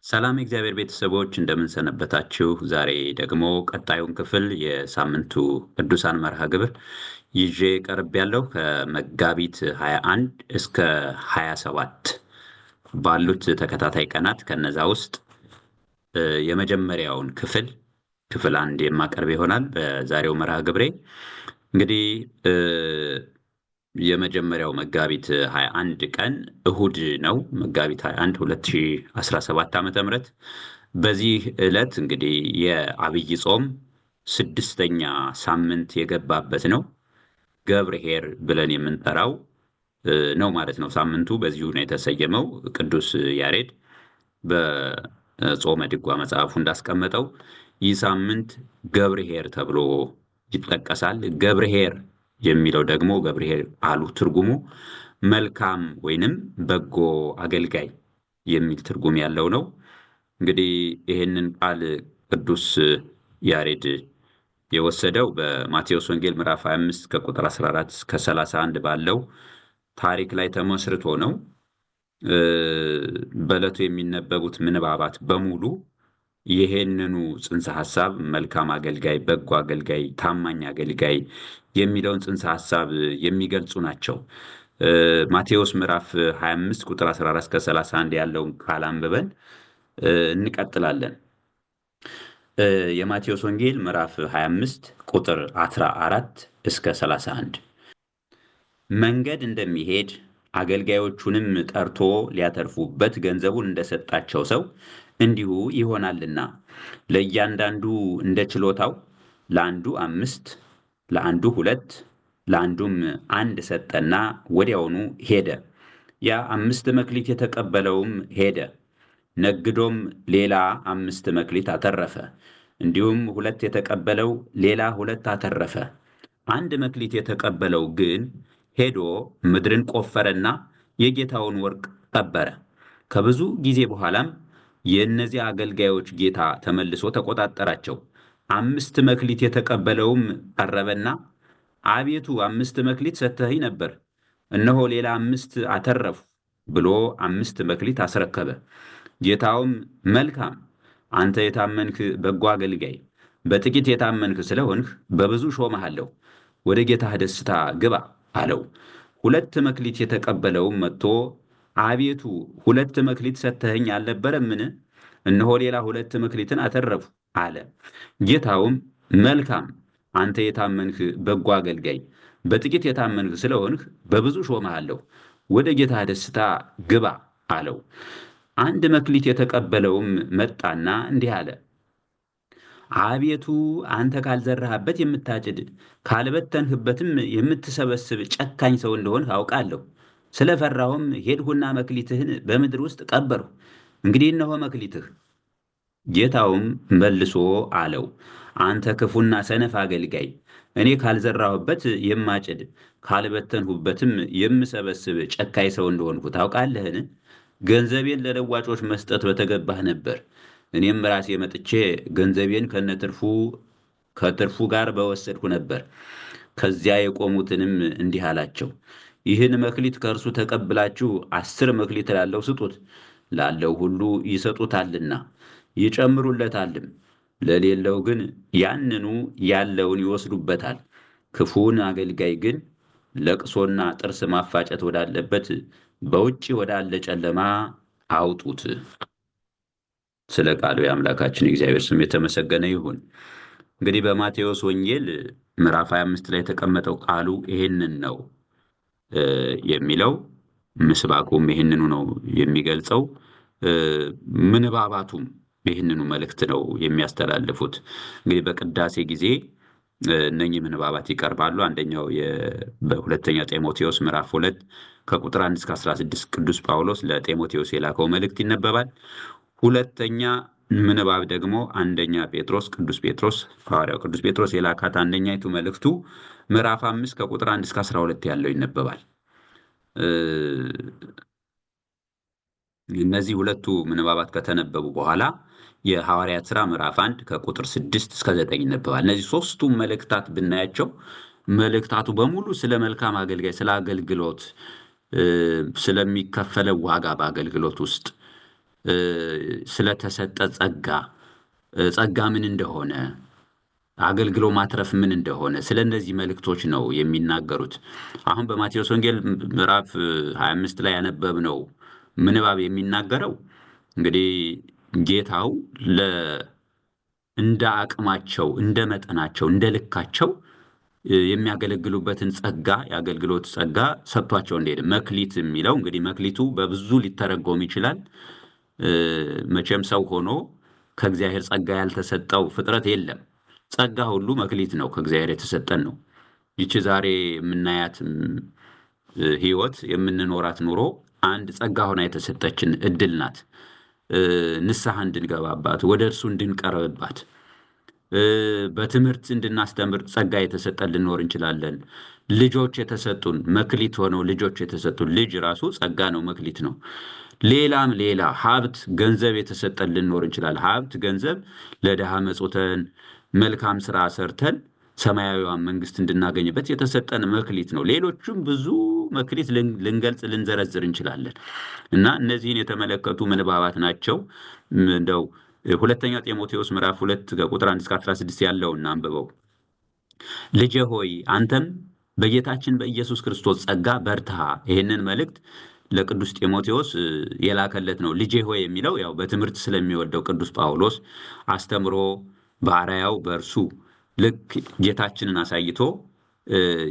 ሰላም የእግዚአብሔር ቤተሰቦች እንደምንሰነበታችሁ። ዛሬ ደግሞ ቀጣዩን ክፍል የሳምንቱ ቅዱሳን መርሃ ግብር ይዤ ቀርብ ያለው ከመጋቢት 21 እስከ 27 ባሉት ተከታታይ ቀናት ከነዛ ውስጥ የመጀመሪያውን ክፍል ክፍል አንድ የማቀርብ ይሆናል። በዛሬው መርሃ ግብሬ እንግዲህ የመጀመሪያው መጋቢት 21 ቀን እሁድ ነው። መጋቢት 21 2017 ዓ.ም በዚህ ዕለት እንግዲህ የአብይ ጾም ስድስተኛ ሳምንት የገባበት ነው። ገብርኄር ብለን የምንጠራው ነው ማለት ነው። ሳምንቱ በዚሁ ነው የተሰየመው። ቅዱስ ያሬድ በጾመ ድጓ መጽሐፉ እንዳስቀመጠው ይህ ሳምንት ገብርኄር ተብሎ ይጠቀሳል። ገብርኄር የሚለው ደግሞ ገብርኄር ቃሉ ትርጉሙ መልካም ወይንም በጎ አገልጋይ የሚል ትርጉም ያለው ነው። እንግዲህ ይህንን ቃል ቅዱስ ያሬድ የወሰደው በማቴዎስ ወንጌል ምዕራፍ 25 ከቁጥር 14 እስከ 31 ባለው ታሪክ ላይ ተመስርቶ ነው። በዕለቱ የሚነበቡት ምንባባት በሙሉ ይሄንኑ ጽንሰ ሐሳብ መልካም አገልጋይ፣ በጎ አገልጋይ፣ ታማኝ አገልጋይ የሚለውን ጽንሰ ሐሳብ የሚገልጹ ናቸው። ማቴዎስ ምዕራፍ 25 ቁጥር 14 እስከ 31 ያለውን ቃል አንብበን እንቀጥላለን። የማቴዎስ ወንጌል ምዕራፍ 25 ቁጥር 14 እስከ 31 መንገድ እንደሚሄድ አገልጋዮቹንም ጠርቶ ሊያተርፉበት ገንዘቡን እንደሰጣቸው ሰው እንዲሁ ይሆናልና ለእያንዳንዱ እንደ ችሎታው ለአንዱ 5፣ ለአንዱ 2፣ ለአንዱም 1 ሰጠና ወዲያውኑ ሄደ። ያ 5 መክሊት የተቀበለውም ሄደ፣ ነግዶም ሌላ 5 መክሊት አተረፈ። እንዲሁም 2 የተቀበለው ሌላ 2 አተረፈ። 1 መክሊት የተቀበለው ግን ሄዶ ምድርን ቆፈረና የጌታውን ወርቅ ቀበረ። ከብዙ ጊዜ በኋላም የእነዚህ አገልጋዮች ጌታ ተመልሶ ተቆጣጠራቸው። 5 መክሊት የተቀበለውም ቀረበና አቤቱ 5 መክሊት ሰጥተኸኝ ነበር፣ እነሆ ሌላ 5 አተረፍሁ ብሎ 5 መክሊት አስረከበ። ጌታውም መልካም፣ አንተ የታመንክ በጎ አገልጋይ፣ በጥቂት የታመንክ ስለሆንህ በብዙ ሾመሃለሁ፣ ወደ ጌታህ ደስታ ግባ አለው። 2 መክሊት የተቀበለውም መጥቶ አቤቱ 2 መክሊት ሰጥተኸኝ አልነበረምን? እነሆ ሌላ 2 መክሊትን አተረፍሁ አለ። ጌታውም መልካም፣ አንተ የታመንክ በጎ አገልጋይ፣ በጥቂት የታመንክ ስለሆንህ በብዙ ሾመሃለሁ፣ ወደ ጌታህ ደስታ ግባ አለው። 1 መክሊት የተቀበለውም መጣና እንዲህ አለ፣ አቤቱ አንተ ካልዘራህበት የምታጭድ ካልበተንህበትም የምትሰበስብ ጨካኝ ሰው እንደሆንህ አውቃለሁ። ስለፈራሁም ሄድሁና መክሊትህን በምድር ውስጥ ቀበርሁ። እንግዲህ እነሆ መክሊትህ። ጌታውም መልሶ አለው፣ አንተ ክፉና ሰነፍ አገልጋይ፣ እኔ ካልዘራሁበት የማጭድ ካልበተንሁበትም የምሰበስብ ጨካኝ ሰው እንደሆንኩ ታውቃለህን? ገንዘቤን ለለዋጮች መስጠት በተገባህ ነበር። እኔም ራሴ መጥቼ ገንዘቤን ከትርፉ ጋር በወሰድኩ ነበር። ከዚያ የቆሙትንም እንዲህ አላቸው፣ ይህን መክሊት ከእርሱ ተቀብላችሁ 10 መክሊት ላለው ስጡት፣ ላለው ሁሉ ይሰጡታልና ይጨምሩለታልም፣ ለሌለው ግን ያንኑ ያለውን ይወስዱበታል። ክፉውን አገልጋይ ግን ለቅሶና ጥርስ ማፋጨት ወዳለበት በውጪ ወዳለ ጨለማ አውጡት። ስለ ቃሉ የአምላካችን እግዚአብሔር ስም የተመሰገነ ይሁን። እንግዲህ በማቴዎስ ወንጌል ምዕራፍ 25 ላይ የተቀመጠው ቃሉ ይሄንን ነው የሚለው፣ ምስባኩም ይሄንኑ ነው የሚገልጸው፣ ምንባባቱም ይሄንኑ መልእክት ነው የሚያስተላልፉት። እንግዲህ በቅዳሴ ጊዜ እነኚህ ምንባባት ይቀርባሉ። አንደኛው በሁለተኛ ጢሞቴዎስ ምዕራፍ 2 ከቁጥር 1 እስከ 16 ቅዱስ ጳውሎስ ለጢሞቴዎስ የላከው መልእክት ይነበባል። ሁለተኛ ምንባብ ደግሞ አንደኛ ጴጥሮስ ቅዱስ ጴጥሮስ ሐዋርያው ቅዱስ ጴጥሮስ የላካት አንደኛይቱ መልእክቱ ምዕራፍ 5 ከቁጥር 1 እስከ 12 ያለው ይነበባል። እነዚህ ሁለቱ ምንባባት ከተነበቡ በኋላ የሐዋርያት ሥራ ምዕራፍ 1 ከቁጥር 6 እስከ 9 ይነበባል። እነዚህ ሶስቱ መልእክታት ብናያቸው መልእክታቱ በሙሉ ስለ መልካም አገልጋይ፣ ስለ አገልግሎት፣ ስለሚከፈለው ዋጋ በአገልግሎት ውስጥ ስለተሰጠ ጸጋ፣ ጸጋ ምን እንደሆነ፣ አገልግሎ ማትረፍ ምን እንደሆነ ስለ እነዚህ መልእክቶች ነው የሚናገሩት። አሁን በማቴዎስ ወንጌል ምዕራፍ 25 ላይ ያነበብነው ምንባብ የሚናገረው እንግዲህ ጌታው እንደ አቅማቸው፣ እንደ መጠናቸው፣ እንደ ልካቸው የሚያገለግሉበትን ጸጋ፣ የአገልግሎት ጸጋ ሰጥቷቸው እንደሄደ። መክሊት የሚለው እንግዲህ መክሊቱ በብዙ ሊተረጎም ይችላል። መቼም ሰው ሆኖ ከእግዚአብሔር ጸጋ ያልተሰጠው ፍጥረት የለም። ጸጋ ሁሉ መክሊት ነው፣ ከእግዚአብሔር የተሰጠን ነው። ይቺ ዛሬ የምናያት ሕይወት፣ የምንኖራት ኑሮ አንድ ጸጋ ሆና የተሰጠችን እድል ናት። ንስሐ እንድንገባባት፣ ወደ እርሱ እንድንቀርብባት፣ በትምህርት እንድናስተምር ጸጋ የተሰጠን ልንኖር እንችላለን። ልጆች የተሰጡን መክሊት ሆነው ልጆች የተሰጡን፣ ልጅ ራሱ ጸጋ ነው፣ መክሊት ነው። ሌላም ሌላ ሀብት ገንዘብ የተሰጠን ልንኖር እንችላለን። ሀብት ገንዘብ ለድሃ መጽውተን መልካም ስራ ሰርተን ሰማያዊዋን መንግስት እንድናገኝበት የተሰጠን መክሊት ነው። ሌሎቹም ብዙ መክሊት ልንገልጽ ልንዘረዝር እንችላለን። እና እነዚህን የተመለከቱ ምንባባት ናቸው። እንደው ሁለተኛ ጢሞቴዎስ ምዕራፍ 2 ከቁጥር 1 እስከ 16 ያለውን አንብበው። ልጄ ሆይ አንተም በጌታችን በኢየሱስ ክርስቶስ ጸጋ በርታ። ይህንን መልእክት ለቅዱስ ጢሞቴዎስ የላከለት ነው። ልጄ ሆይ የሚለው ያው በትምህርት ስለሚወደው ቅዱስ ጳውሎስ አስተምሮ በአርአያው በእርሱ ልክ ጌታችንን አሳይቶ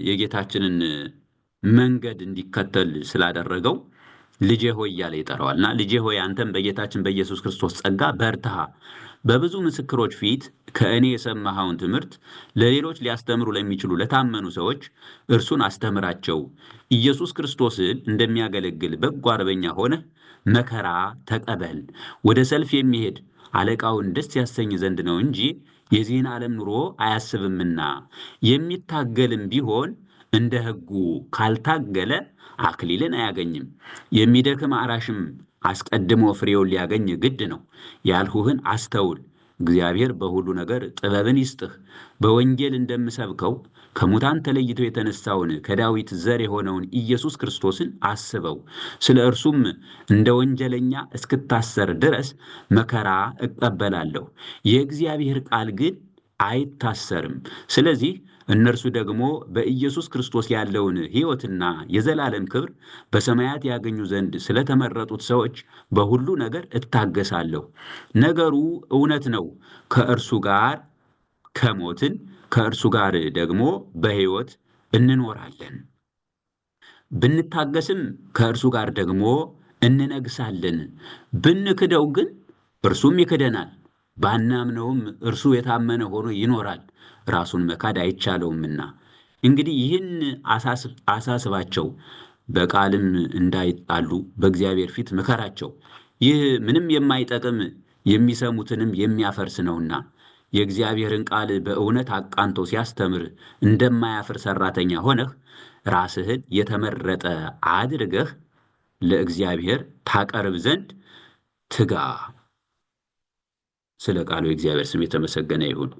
የጌታችንን መንገድ እንዲከተል ስላደረገው ልጄ ሆይ እያለ ይጠራዋል። እና ልጄ ሆይ አንተም በጌታችን በኢየሱስ ክርስቶስ ጸጋ በርታ። በብዙ ምስክሮች ፊት ከእኔ የሰማኸውን ትምህርት ለሌሎች ሊያስተምሩ ለሚችሉ ለታመኑ ሰዎች እርሱን አስተምራቸው። ኢየሱስ ክርስቶስን እንደሚያገለግል በጎ አርበኛ ሆነህ መከራ ተቀበል። ወደ ሰልፍ የሚሄድ አለቃውን ደስ ያሰኝ ዘንድ ነው እንጂ የዚህን ዓለም ኑሮ አያስብምና፣ የሚታገልም ቢሆን እንደ ሕጉ ካልታገለ አክሊልን አያገኝም። የሚደክም አራሽም አስቀድሞ ፍሬውን ሊያገኝ ግድ ነው። ያልሁህን አስተውል። እግዚአብሔር በሁሉ ነገር ጥበብን ይስጥህ። በወንጌል እንደምሰብከው ከሙታን ተለይቶ የተነሳውን ከዳዊት ዘር የሆነውን ኢየሱስ ክርስቶስን አስበው። ስለ እርሱም እንደ ወንጀለኛ እስክታሰር ድረስ መከራ እቀበላለሁ። የእግዚአብሔር ቃል ግን አይታሰርም። ስለዚህ እነርሱ ደግሞ በኢየሱስ ክርስቶስ ያለውን ሕይወትና የዘላለም ክብር በሰማያት ያገኙ ዘንድ ስለተመረጡት ሰዎች በሁሉ ነገር እታገሳለሁ። ነገሩ እውነት ነው። ከእርሱ ጋር ከሞትን ከእርሱ ጋር ደግሞ በሕይወት እንኖራለን። ብንታገስም ከእርሱ ጋር ደግሞ እንነግሳለን። ብንክደው ግን እርሱም ይክደናል። ባናምነውም እርሱ የታመነ ሆኖ ይኖራል፣ ራሱን መካድ አይቻለውምና። እንግዲህ ይህን አሳስባቸው፣ በቃልም እንዳይጣሉ በእግዚአብሔር ፊት ምከራቸው። ይህ ምንም የማይጠቅም የሚሰሙትንም የሚያፈርስ ነውና። የእግዚአብሔርን ቃል በእውነት አቃንቶ ሲያስተምር እንደማያፍር ሰራተኛ ሆነህ ራስህን የተመረጠ አድርገህ ለእግዚአብሔር ታቀርብ ዘንድ ትጋ። ስለ ቃሉ የእግዚአብሔር ስም የተመሰገነ ይሁን።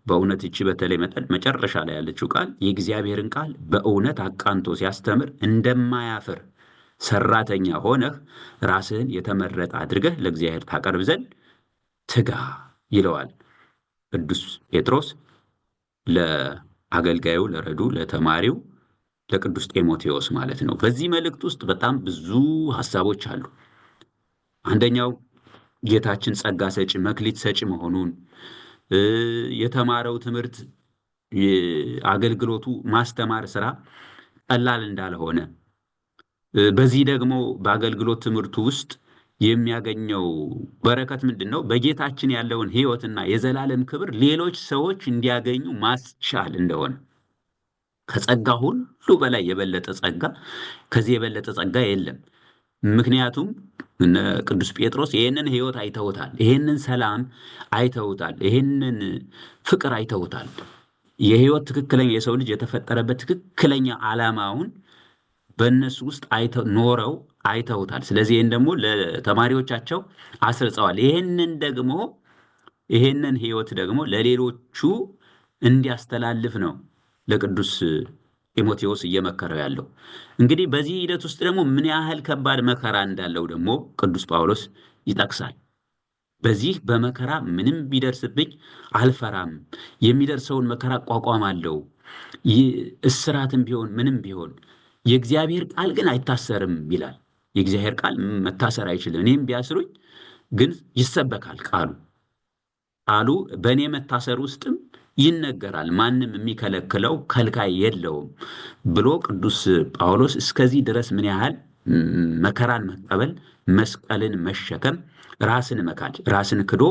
በእውነት እቺ በተለይ መጨረሻ ላይ ያለችው ቃል የእግዚአብሔርን ቃል በእውነት አቃንቶ ሲያስተምር እንደማያፍር ሰራተኛ ሆነህ ራስህን የተመረጠ አድርገህ ለእግዚአብሔር ታቀርብ ዘንድ ትጋ ይለዋል ቅዱስ ጴጥሮስ ለአገልጋዩ፣ ለረዱ፣ ለተማሪው ለቅዱስ ጢሞቴዎስ ማለት ነው። በዚህ መልእክት ውስጥ በጣም ብዙ ሐሳቦች አሉ። አንደኛው ጌታችን ጸጋ ሰጪ መክሊት ሰጪ መሆኑን፣ የተማረው ትምህርት አገልግሎቱ ማስተማር ስራ ቀላል እንዳልሆነ፣ በዚህ ደግሞ በአገልግሎት ትምህርቱ ውስጥ የሚያገኘው በረከት ምንድነው? በጌታችን ያለውን ሕይወትና የዘላለም ክብር ሌሎች ሰዎች እንዲያገኙ ማስቻል እንደሆነ። ከጸጋ ሁሉ በላይ የበለጠ ጸጋ፣ ከዚህ የበለጠ ጸጋ የለም። ምክንያቱም እነ ቅዱስ ጴጥሮስ ይሄንን ሕይወት አይተውታል፣ ይሄንን ሰላም አይተውታል፣ ይሄንን ፍቅር አይተውታል። የሕይወት ትክክለኛ የሰው ልጅ የተፈጠረበት ትክክለኛ ዓላማውን በእነሱ ውስጥ ኖረው አይተውታል። ስለዚህ ይሄን ደግሞ ለተማሪዎቻቸው አስርጸዋል። ይሄንን ሕይወት ደግሞ ለሌሎቹ እንዲያስተላልፍ ነው ለቅዱስ ጢሞቴዎስ እየመከረው ያለው። እንግዲህ በዚህ ሂደት ውስጥ ደግሞ ምን ያህል ከባድ መከራ እንዳለው ደግሞ ቅዱስ ጳውሎስ ይጠቅሳል። በዚህ በመከራ ምንም ቢደርስብኝ አልፈራም፣ የሚደርሰውን መከራ እቋቋማለሁ፣ እስራትም ቢሆን ምንም ቢሆን የእግዚአብሔር ቃል ግን አይታሰርም ይላል። የእግዚአብሔር ቃል መታሰር አይችልም። እኔም ቢያስሩኝ ግን ይሰበካል ቃሉ ቃሉ በእኔ መታሰር ውስጥም ይነገራል፣ ማንም የሚከለክለው ከልካይ የለውም ብሎ ቅዱስ ጳውሎስ እስከዚህ ድረስ ምን ያህል መከራን መቀበል፣ መስቀልን መሸከም፣ ራስን መካድ፣ ራስን ክዶ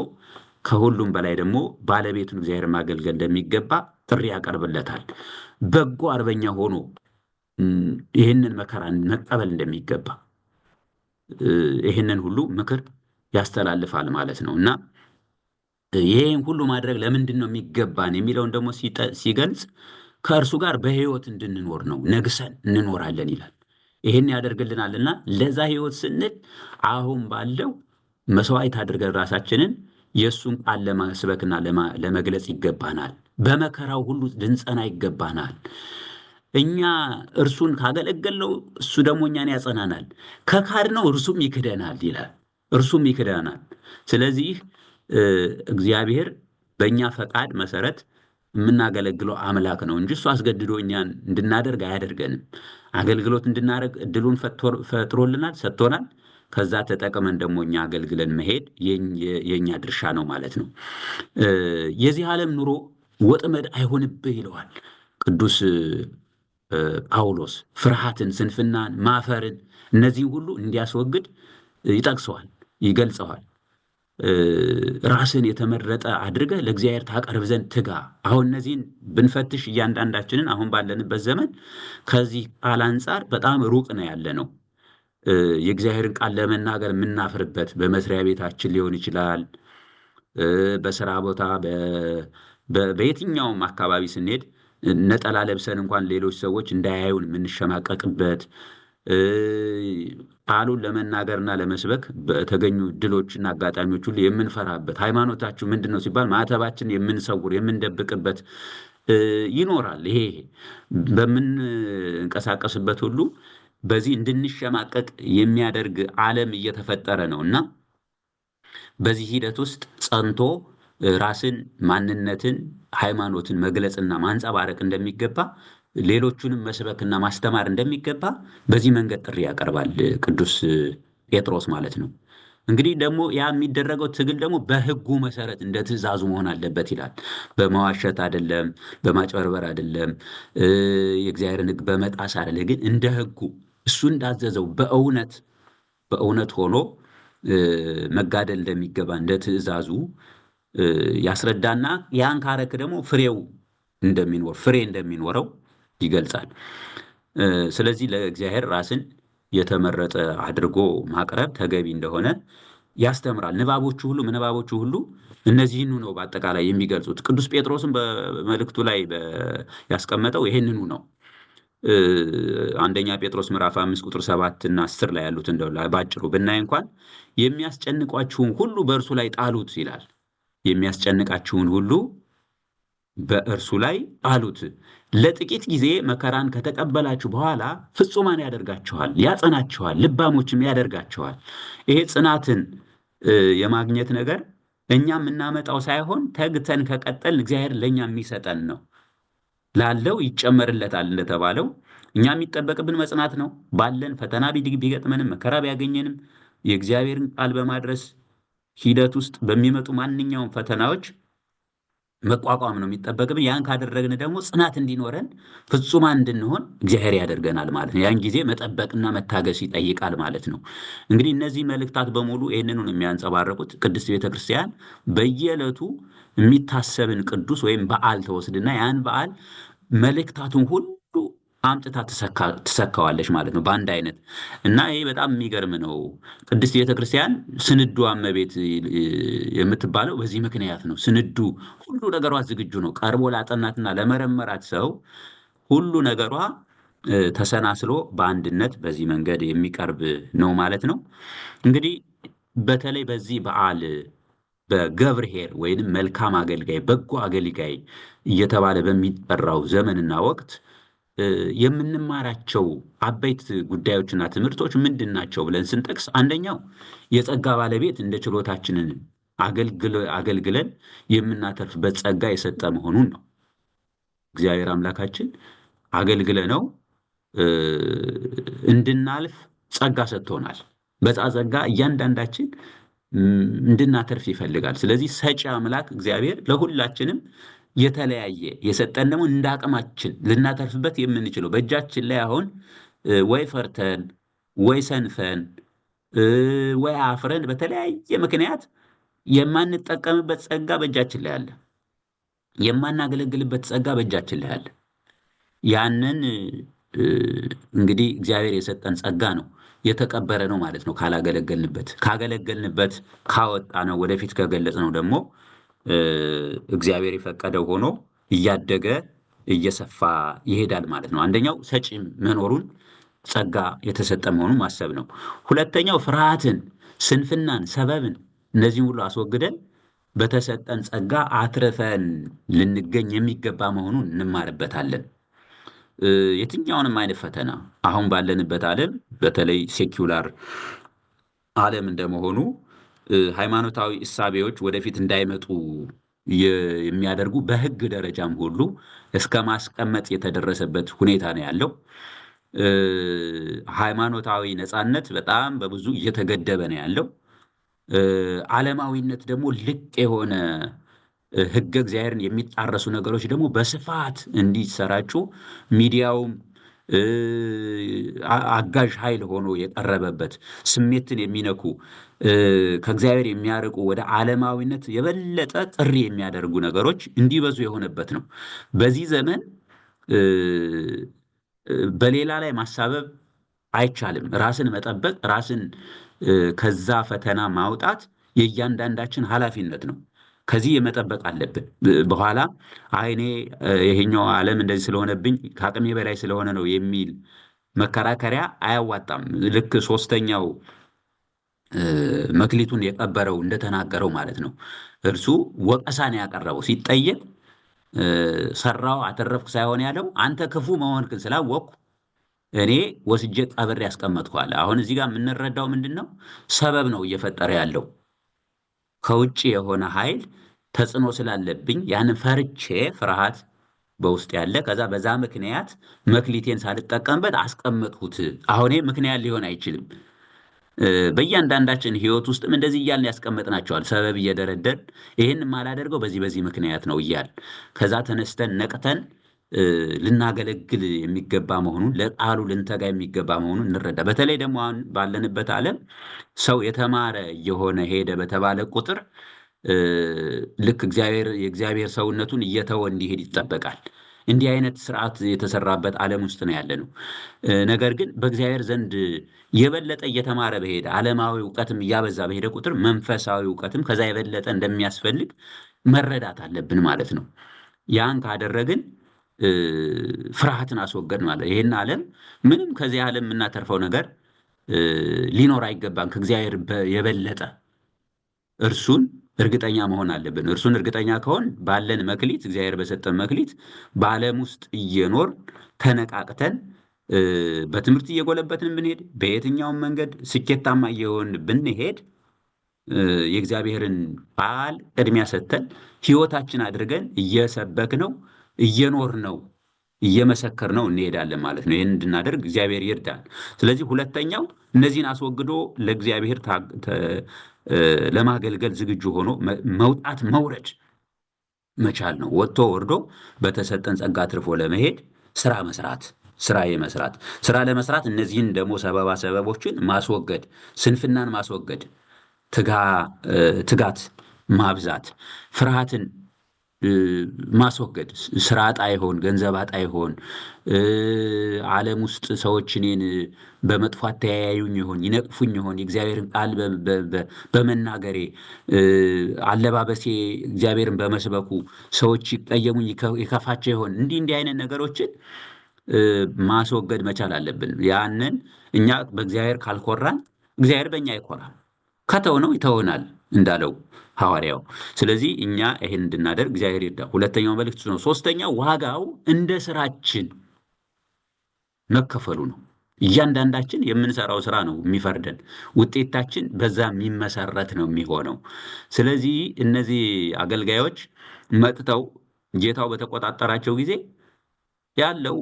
ከሁሉም በላይ ደግሞ ባለቤቱን እግዚአብሔር ማገልገል እንደሚገባ ጥሪ ያቀርብለታል። በጎ አርበኛ ሆኖ ይህንን መከራን መቀበል እንደሚገባ ይህንን ሁሉ ምክር ያስተላልፋል ማለት ነው። እና ይህን ሁሉ ማድረግ ለምንድን ነው የሚገባን የሚለውን ደግሞ ሲገልጽ ከእርሱ ጋር በሕይወት እንድንኖር ነው፣ ነግሰን እንኖራለን ይላል። ይህን ያደርግልናልና ለዛ ሕይወት ስንል አሁን ባለው መስዋዕት አድርገን ራሳችንን የእሱን ቃል ለመስበክና ለመግለጽ ይገባናል። በመከራው ሁሉ ልንጸና ይገባናል። እኛ እርሱን ካገለገልነው እሱ ደግሞ እኛን ያጸናናል፣ ከካድነው እርሱም ይክደናል ይላል። እርሱም ይክደናል። ስለዚህ እግዚአብሔር በእኛ ፈቃድ መሰረት የምናገለግለው አምላክ ነው እንጂ እሱ አስገድዶ እኛን እንድናደርግ አያደርገንም። አገልግሎት እንድናደርግ እድሉን ፈጥሮልናል፣ ሰጥቶናል። ከዛ ተጠቅመን ደግሞ እኛ አገልግለን መሄድ የእኛ ድርሻ ነው ማለት ነው። የዚህ ዓለም ኑሮ ወጥመድ አይሆንብህ ይለዋል ቅዱስ ጳውሎስ። ፍርሃትን፣ ስንፍናን፣ ማፈርን እነዚህን ሁሉ እንዲያስወግድ ይጠቅሰዋል፣ ይገልጸዋል። ራስን የተመረጠ አድርገህ ለእግዚአብሔር ታቀርብ ዘንድ ትጋ። አሁን እነዚህን ብንፈትሽ እያንዳንዳችንን አሁን ባለንበት ዘመን ከዚህ ቃል አንጻር በጣም ሩቅ ነው ያለ ነው። የእግዚአብሔርን ቃል ለመናገር የምናፍርበት በመስሪያ ቤታችን ሊሆን ይችላል፣ በስራ ቦታ፣ በየትኛውም አካባቢ ስንሄድ ነጠላ ለብሰን እንኳን ሌሎች ሰዎች እንዳያዩን የምንሸማቀቅበት፣ ቃሉን ለመናገርና ለመስበክ በተገኙ ድሎችና አጋጣሚዎች ሁሉ የምንፈራበት፣ ሃይማኖታችሁ ምንድን ነው ሲባል ማዕተባችን የምንሰውር የምንደብቅበት ይኖራል። ይሄ በምንንቀሳቀስበት ሁሉ በዚህ እንድንሸማቀቅ የሚያደርግ ዓለም እየተፈጠረ ነው እና በዚህ ሂደት ውስጥ ጸንቶ ራስን፣ ማንነትን፣ ሃይማኖትን መግለጽና ማንጸባረቅ እንደሚገባ፣ ሌሎቹንም መስበክና ማስተማር እንደሚገባ በዚህ መንገድ ጥሪ ያቀርባል ቅዱስ ጴጥሮስ ማለት ነው። እንግዲህ ደግሞ ያ የሚደረገው ትግል ደግሞ በሕጉ መሰረት እንደ ትእዛዙ መሆን አለበት ይላል። በመዋሸት አይደለም፣ በማጭበርበር አይደለም፣ የእግዚአብሔርን ሕግ በመጣስ አይደለም። ግን እንደ ሕጉ እሱ እንዳዘዘው በእውነት በእውነት ሆኖ መጋደል እንደሚገባ እንደ ትእዛዙ ያስረዳና ያን ካረክ ደግሞ ፍሬው እንደሚኖር ፍሬ እንደሚኖረው ይገልጻል። ስለዚህ ለእግዚአብሔር ራስን የተመረጠ አድርጎ ማቅረብ ተገቢ እንደሆነ ያስተምራል። ንባቦቹ ሁሉ ምንባቦቹ ሁሉ እነዚህኑ ነው በአጠቃላይ የሚገልጹት። ቅዱስ ጴጥሮስም በመልእክቱ ላይ ያስቀመጠው ይሄንኑ ነው። አንደኛ ጴጥሮስ ምዕራፍ 5 ቁጥር 7 እና 10 ላይ ያሉት እንደው ባጭሩ ብናይ እንኳን የሚያስጨንቋችሁን ሁሉ በእርሱ ላይ ጣሉት ይላል። የሚያስጨንቃችሁን ሁሉ በእርሱ ላይ ጣሉት። ለጥቂት ጊዜ መከራን ከተቀበላችሁ በኋላ ፍጹማን ያደርጋችኋል፣ ያጸናችኋል፣ ልባሞችም ያደርጋችኋል። ይሄ ጽናትን የማግኘት ነገር እኛ የምናመጣው ሳይሆን ተግተን ከቀጠልን እግዚአብሔር ለእኛ የሚሰጠን ነው። ላለው ይጨመርለታል እንደተባለው እኛ የሚጠበቅብን መጽናት ነው። ባለን ፈተና ቢገጥመንም መከራ ቢያገኘንም የእግዚአብሔርን ቃል በማድረስ ሂደት ውስጥ በሚመጡ ማንኛውም ፈተናዎች መቋቋም ነው የሚጠበቅብን። ያን ካደረግን ደግሞ ጽናት እንዲኖረን ፍጹማን እንድንሆን እግዚአብሔር ያደርገናል ማለት ነው። ያን ጊዜ መጠበቅና መታገስ ይጠይቃል ማለት ነው። እንግዲህ እነዚህ መልእክታት በሙሉ ይህንኑ ነው የሚያንጸባረቁት። ቅድስት ቤተክርስቲያን በየዕለቱ የሚታሰብን ቅዱስ ወይም በዓል ተወስድና ያን በዓል መልእክታቱን ሁሉ አምጥታ ትሰካዋለች ማለት ነው በአንድ አይነት እና ይሄ በጣም የሚገርም ነው። ቅድስት ቤተክርስቲያን ስንዱ እመቤት የምትባለው በዚህ ምክንያት ነው። ስንዱ ሁሉ ነገሯ ዝግጁ ነው። ቀርቦ ላጠናትና ለመረመራት ሰው ሁሉ ነገሯ ተሰናስሎ በአንድነት በዚህ መንገድ የሚቀርብ ነው ማለት ነው። እንግዲህ በተለይ በዚህ በዓል በገብርኄር ወይንም መልካም አገልጋይ፣ በጎ አገልጋይ እየተባለ በሚጠራው ዘመንና ወቅት የምንማራቸው አበይት ጉዳዮችና ትምህርቶች ምንድን ናቸው ብለን ስንጠቅስ፣ አንደኛው የጸጋ ባለቤት እንደ ችሎታችንን አገልግለን የምናተርፍበት ጸጋ የሰጠ መሆኑን ነው። እግዚአብሔር አምላካችን አገልግለ ነው እንድናልፍ ጸጋ ሰጥቶናል። በዛ ጸጋ እያንዳንዳችን እንድናተርፍ ይፈልጋል። ስለዚህ ሰጪ አምላክ እግዚአብሔር ለሁላችንም የተለያየ የሰጠን ደግሞ እንደ አቅማችን ልናተርፍበት የምንችለው በእጃችን ላይ አሁን ወይ ፈርተን ወይ ሰንፈን ወይ አፍረን በተለያየ ምክንያት የማንጠቀምበት ጸጋ በእጃችን ላይ አለ። የማናገለግልበት ጸጋ በእጃችን ላይ አለ። ያንን እንግዲህ እግዚአብሔር የሰጠን ጸጋ ነው፣ የተቀበረ ነው ማለት ነው። ካላገለገልንበት፣ ካገለገልንበት ካወጣ ነው ወደፊት ከገለጽ ነው ደግሞ እግዚአብሔር የፈቀደው ሆኖ እያደገ እየሰፋ ይሄዳል ማለት ነው። አንደኛው ሰጪ መኖሩን ጸጋ የተሰጠ መሆኑን ማሰብ ነው። ሁለተኛው ፍርሃትን፣ ስንፍናን፣ ሰበብን እነዚህን ሁሉ አስወግደን በተሰጠን ጸጋ አትርፈን ልንገኝ የሚገባ መሆኑን እንማርበታለን። የትኛውንም አይነት ፈተና አሁን ባለንበት ዓለም በተለይ secular ዓለም እንደመሆኑ ሃይማኖታዊ እሳቤዎች ወደፊት እንዳይመጡ የሚያደርጉ በሕግ ደረጃም ሁሉ እስከ ማስቀመጥ የተደረሰበት ሁኔታ ነው ያለው። ሃይማኖታዊ ነፃነት በጣም በብዙ እየተገደበ ነው ያለው። ዓለማዊነት ደግሞ ልቅ የሆነ ሕገ እግዚአብሔርን የሚጣረሱ ነገሮች ደግሞ በስፋት እንዲሰራጩ ሚዲያውም አጋዥ ኃይል ሆኖ የቀረበበት ስሜትን የሚነኩ ከእግዚአብሔር የሚያርቁ ወደ ዓለማዊነት የበለጠ ጥሪ የሚያደርጉ ነገሮች እንዲበዙ የሆነበት ነው። በዚህ ዘመን በሌላ ላይ ማሳበብ አይቻልም። ራስን መጠበቅ፣ ራስን ከዛ ፈተና ማውጣት የእያንዳንዳችን ኃላፊነት ነው። ከዚህ የመጠበቅ አለብን። በኋላ አይ እኔ ይሄኛው ዓለም እንደዚህ ስለሆነብኝ ከአቅሜ በላይ ስለሆነ ነው የሚል መከራከሪያ አያዋጣም። ልክ ሶስተኛው መክሊቱን የቀበረው እንደተናገረው ማለት ነው። እርሱ ወቀሳን ያቀረበው ሲጠየቅ ሰራው አተረፍኩ ሳይሆን ያለው አንተ ክፉ መሆንክን ስላወቅኩ እኔ ወስጄ ቀብሬ ያስቀመጥኩህ። አሁን እዚህ ጋር የምንረዳው ምንድን ነው? ሰበብ ነው እየፈጠረ ያለው። ከውጭ የሆነ ኃይል ተጽዕኖ ስላለብኝ ያንን ፈርቼ ፍርሃት በውስጥ ያለ ከዛ በዛ ምክንያት መክሊቴን ሳልጠቀምበት አስቀመጥኩት። አሁን ምክንያት ሊሆን አይችልም። በእያንዳንዳችን ሕይወት ውስጥም እንደዚህ እያልን ያስቀመጥናቸዋል። ሰበብ እየደረደርን ይህን የማላደርገው በዚህ በዚህ ምክንያት ነው እያል ከዛ ተነስተን ነቅተን ልናገለግል የሚገባ መሆኑን ለቃሉ ልንተጋ የሚገባ መሆኑን እንረዳ። በተለይ ደግሞ አሁን ባለንበት ዓለም ሰው የተማረ እየሆነ ሄደ በተባለ ቁጥር ልክ እግዚአብሔር የእግዚአብሔር ሰውነቱን እየተወ እንዲሄድ ይጠበቃል። እንዲህ አይነት ስርዓት የተሰራበት ዓለም ውስጥ ነው ያለ ነው። ነገር ግን በእግዚአብሔር ዘንድ የበለጠ እየተማረ በሄደ ዓለማዊ እውቀትም እያበዛ በሄደ ቁጥር መንፈሳዊ እውቀትም ከዛ የበለጠ እንደሚያስፈልግ መረዳት አለብን ማለት ነው። ያን ካደረግን ፍርሃትን አስወገድ ማለት ይህን ዓለም ምንም ከዚህ ዓለም የምናተርፈው ነገር ሊኖር አይገባም። ከእግዚአብሔር የበለጠ እርሱን እርግጠኛ መሆን አለብን። እርሱን እርግጠኛ ከሆን ባለን መክሊት እግዚአብሔር በሰጠን መክሊት በዓለም ውስጥ እየኖር ተነቃቅተን በትምህርት እየጎለበትን ብንሄድ በየትኛውም መንገድ ስኬታማ እየሆን ብንሄድ የእግዚአብሔርን ቃል ቅድሚያ ሰጥተን ሕይወታችን አድርገን እየሰበክ ነው እየኖር ነው እየመሰከር ነው እንሄዳለን ማለት ነው። ይህን እንድናደርግ እግዚአብሔር ይርዳል። ስለዚህ ሁለተኛው እነዚህን አስወግዶ ለእግዚአብሔር ለማገልገል ዝግጁ ሆኖ መውጣት መውረድ መቻል ነው። ወጥቶ ወርዶ በተሰጠን ጸጋ አትርፎ ለመሄድ ስራ መስራት ስራ የመስራት ስራ ለመስራት እነዚህን ደግሞ ሰበባ ሰበቦችን ማስወገድ፣ ስንፍናን ማስወገድ፣ ትጋት ማብዛት፣ ፍርሃትን ማስወገድ። ስራ አጣ ይሆን፣ ገንዘብ አጣ ይሆን፣ ዓለም ውስጥ ሰዎች እኔን በመጥፎ አተያዩኝ ይሆን፣ ይነቅፉኝ ይሆን፣ የእግዚአብሔርን ቃል በመናገሬ አለባበሴ እግዚአብሔርን በመስበኩ ሰዎች ይቀየሙኝ ይከፋቸው ይሆን፣ እንዲህ እንዲህ አይነት ነገሮችን ማስወገድ መቻል አለብን። ያንን እኛ በእግዚአብሔር ካልኮራን እግዚአብሔር በእኛ አይኮራም። ከተውነው ይተውናል እንዳለው ሐዋርያው። ስለዚህ እኛ ይሄን እንድናደርግ እግዚአብሔር ይርዳ። ሁለተኛው መልእክት ነው። ሶስተኛው ዋጋው እንደ ስራችን መከፈሉ ነው። እያንዳንዳችን የምንሰራው ስራ ነው የሚፈርደን። ውጤታችን በዛ የሚመሰረት ነው የሚሆነው። ስለዚህ እነዚህ አገልጋዮች መጥተው ጌታው በተቆጣጠራቸው ጊዜ ያለው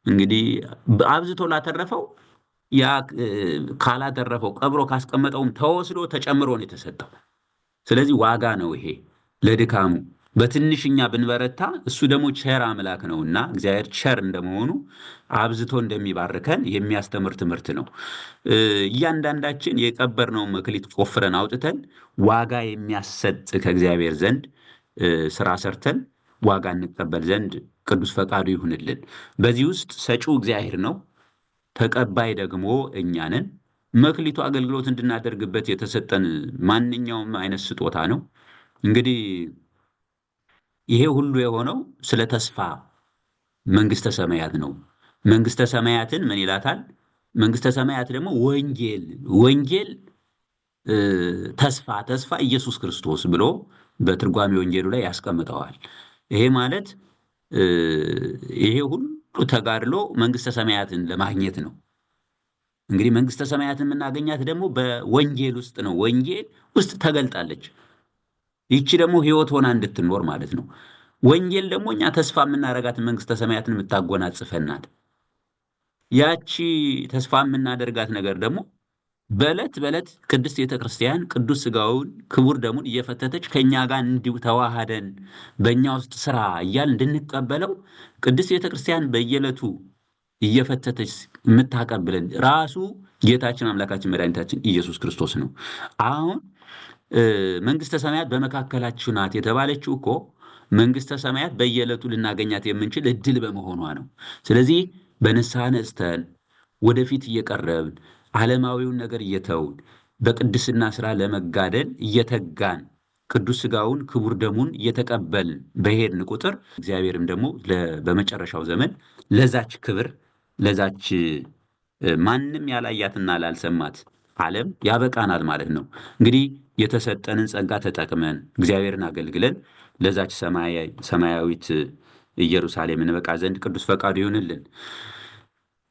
እንግዲህ አብዝቶ ላተረፈው ያ ካላተረፈው ቀብሮ ካስቀመጠውም ተወስዶ ተጨምሮ ነው የተሰጠው። ስለዚህ ዋጋ ነው ይሄ ለድካሙ። በትንሽኛ ብንበረታ እሱ ደግሞ ቸር አምላክ ነውና እግዚአብሔር ቸር እንደመሆኑ አብዝቶ እንደሚባርከን የሚያስተምር ትምህርት ነው። እያንዳንዳችን የቀበርነውን መክሊት ቆፍረን አውጥተን ዋጋ የሚያሰጥ ከእግዚአብሔር ዘንድ ስራ ሰርተን ዋጋ እንቀበል ዘንድ ቅዱስ ፈቃዱ ይሁንልን። በዚህ ውስጥ ሰጪው እግዚአብሔር ነው፣ ተቀባይ ደግሞ እኛ ነን። መክሊቱ አገልግሎት እንድናደርግበት የተሰጠን ማንኛውም አይነት ስጦታ ነው። እንግዲህ ይሄ ሁሉ የሆነው ስለ ተስፋ መንግስተ ሰማያት ነው። መንግስተ ሰማያትን ምን ይላታል? መንግስተ ሰማያት ደግሞ ወንጌል፣ ወንጌል ተስፋ፣ ተስፋ ኢየሱስ ክርስቶስ ብሎ በትርጓሜ ወንጌሉ ላይ ያስቀምጠዋል። ይሄ ማለት ይሄ ሁሉ ተጋድሎ መንግስተ ሰማያትን ለማግኘት ነው። እንግዲህ መንግስተ ሰማያትን የምናገኛት ደግሞ በወንጌል ውስጥ ነው። ወንጌል ውስጥ ተገልጣለች። ይቺ ደግሞ ህይወት ሆና እንድትኖር ማለት ነው። ወንጌል ደግሞ እኛ ተስፋ የምናደርጋትን መንግስተ ሰማያትን የምታጎናጽፈን ናት። ያቺ ተስፋ የምናደርጋት ነገር ደግሞ በዕለት በዕለት ቅድስት ቤተክርስቲያን ቅዱስ ስጋውን ክቡር ደሙን እየፈተተች ከኛ ጋር እንዲሁ ተዋሃደን በእኛ ውስጥ ስራ እያል እንድንቀበለው ቅድስት ቤተክርስቲያን በየዕለቱ እየፈተተች የምታቀብለን ራሱ ጌታችን አምላካችን መድኃኒታችን ኢየሱስ ክርስቶስ ነው። አሁን መንግስተ ሰማያት በመካከላችሁ ናት የተባለችው እኮ መንግስተ ሰማያት በየዕለቱ ልናገኛት የምንችል እድል በመሆኗ ነው። ስለዚህ በንስሐ ነጽተን ወደፊት እየቀረብን ዓለማዊውን ነገር እየተውን በቅድስና ስራ ለመጋደል እየተጋን ቅዱስ ስጋውን ክቡር ደሙን እየተቀበልን በሄድን ቁጥር እግዚአብሔርም ደግሞ በመጨረሻው ዘመን ለዛች ክብር ለዛች ማንም ያላያትና ላልሰማት ዓለም ያበቃናል ማለት ነው። እንግዲህ የተሰጠንን ጸጋ ተጠቅመን እግዚአብሔርን አገልግለን ለዛች ሰማያዊት ኢየሩሳሌም እንበቃ ዘንድ ቅዱስ ፈቃዱ ይሁንልን።